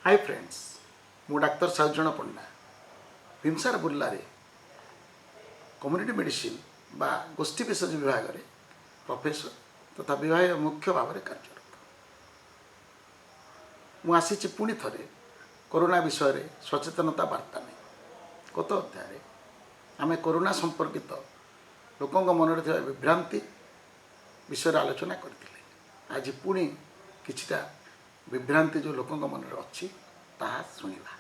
High friends, ମୁଁ ଡାକ୍ତର ସାଜଣ Panda, Bhimsar ବୁର୍ଲାରେ community medicine ବା ଗୋଷ୍ଠୀ ଭେଷଜ ବିଭାଗରେ ପ୍ରଫେସର ତଥା ବିଭାଗୀୟ ମୁଖ୍ୟ ଭାବରେ କାର୍ଯ୍ୟରତ। ମୁଁ ଆସିଛି ପୁଣି ଥରେ କରୋନା ବିଷୟରେ ସଚେତନତା ବାର୍ତ୍ତା ନେଇ। ଗତ ଅଧ୍ୟାୟରେ ଆମେ କରୋନା ସମ୍ପର୍କିତ ଲୋକଙ୍କ ମନରେ ଥିବା ବିଭ୍ରାନ୍ତି ବିଷୟରେ ଆଲୋଚନା କରିଥିଲେ। ଆଜି ପୁଣି କିଛିଟା ବିଭ୍ରାନ୍ତି ଯେଉଁ ଲୋକଙ୍କ ମନରେ ଅଛି, ତାହା ଶୁଣିବା।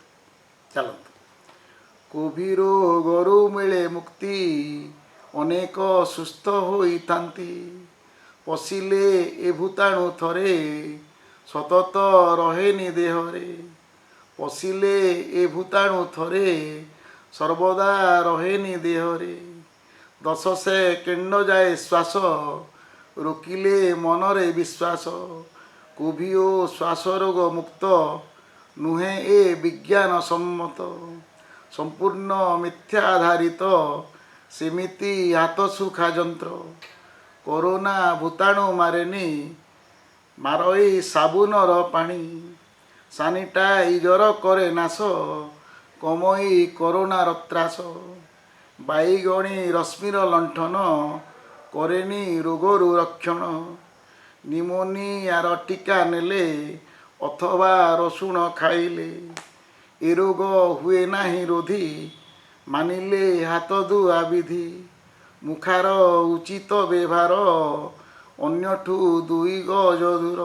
ଚାଲନ୍ତୁ। କୋଭିଡ ରୋଗରୁ ମିଳେ ମୁକ୍ତି, ଅନେକ ସୁସ୍ଥ ହୋଇଥାନ୍ତି। ପଶିଲେ ଏ ଭୂତାଣୁ ଥରେ, ସତତ ରହେନି ଦେହରେ। ପଶିଲେ ଏ ଭୂତାଣୁ ଥରେ, ସର୍ବଦା ରହେନି ଦେହରେ। 10 ସେକେଣ୍ଡ ଯାଏ ଶ୍ୱାସ ରୋକିଲେ ମନରେ ବିଶ୍ୱାସ। କୋଭିଡ ଓ ଶ୍ୱାସ ରୋଗ ମୁକ୍ତ ନୁହେଁ, ଏ ବିଜ୍ଞାନ ସମ୍ମତ। ସମ୍ପୂର୍ଣ୍ଣ ମିଥ୍ୟା ଆଧାରିତ, ସେମିତି ହାତ ଶୁଖା ଯନ୍ତ୍ର। କରୋନା ଭୂତାଣୁ ମାରେନି, ମାରଇ ସାବୁନର ପାଣି। ସାନିଟାଇଜର କରେ ନାଶ, କମଇ କରୋନାର ତ୍ରାସ। ବାଇଗଣୀ ରଶ୍ମିର ଲଣ୍ଠନ କରେନି ରୋଗରୁ ରକ୍ଷଣ। ନିମୋନିଆର ଟୀକା ନେଲେ ଅଥବା ରସୁଣ ଖାଇଲେ ଏ ରୋଗ ହୁଏ ନାହିଁ ରୋଧି, ମାନିଲେ ହାତ ଧୁଆ ବିଧି। ମୁଖାର ଉଚିତ ବ୍ୟବହାର, ଅନ୍ୟଠୁ 2 ଗଜ ଦୂର।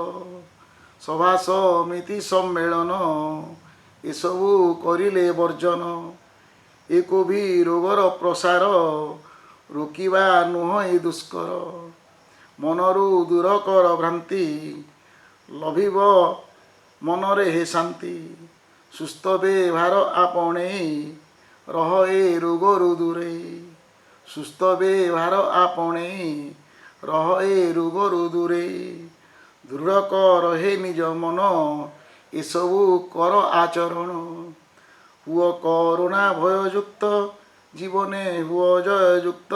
ସଭା ସମିତି ସମ୍ମେଳନ ଏସବୁ କରିଲେ ବର୍ଜନ। ଏ କୋଭିଡ ରୋଗର ପ୍ରସାର ରୋକିବା ନୁହଁ ଦୁଷ୍କର। ମନରୁ ଦୂର କର ଭ୍ରାନ୍ତି, ଲଭିବ ମନରେ ହେ ଶାନ୍ତି। ସୁସ୍ଥ ବ୍ୟବହାର ଆପଣେଇ ରହ ଏ ରୋଗରୁ ଦୂରେଇ। ସୁସ୍ଥ ବ୍ୟବହାର ଆପଣେଇ ରହ ଏ ରୋଗରୁ ଦୂରେଇ। ଦୃଢ଼ କର ହେ ନିଜ ମନ, ଏସବୁ କର ଆଚରଣ। ହୁଅ କରୋନା ଭୟଯୁକ୍ତ, ଜୀବନେ ହୁଅ ଜୟଯୁକ୍ତ,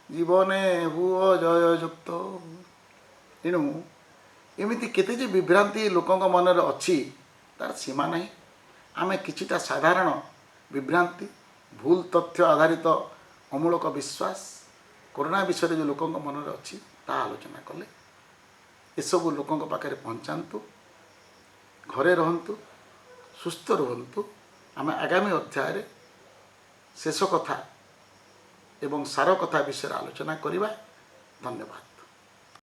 ଜୀବନେ ହୁଅ ଜୟଯୁକ୍ତ। ଏଣୁ ଏମିତି କେତେ ଯେ ବିଭ୍ରାନ୍ତି ଲୋକଙ୍କ ମନରେ ଅଛି, ତାର ସୀମା ନାହିଁ। ଆମେ କିଛିଟା ସାଧାରଣ ବିଭ୍ରାନ୍ତି, ଭୁଲ ତଥ୍ୟ ଆଧାରିତ ଅମୂଳକ ବିଶ୍ୱାସ କରୋନା ବିଷୟରେ ଯେଉଁ ଲୋକଙ୍କ ମନରେ ଅଛି, ତାହା ଆଲୋଚନା କଲେ। ଏସବୁ ଲୋକଙ୍କ ପାଖରେ ପହଞ୍ଚାନ୍ତୁ। ଘରେ ରହନ୍ତୁ, ସୁସ୍ଥ ରୁହନ୍ତୁ। ଆମେ ଆଗାମୀ ଅଧ୍ୟାୟରେ ଶେଷ କଥା ଏବଂ ସାର କଥା ବିଷୟରେ ଆଲୋଚନା କରିବା। ଧନ୍ୟବାଦ।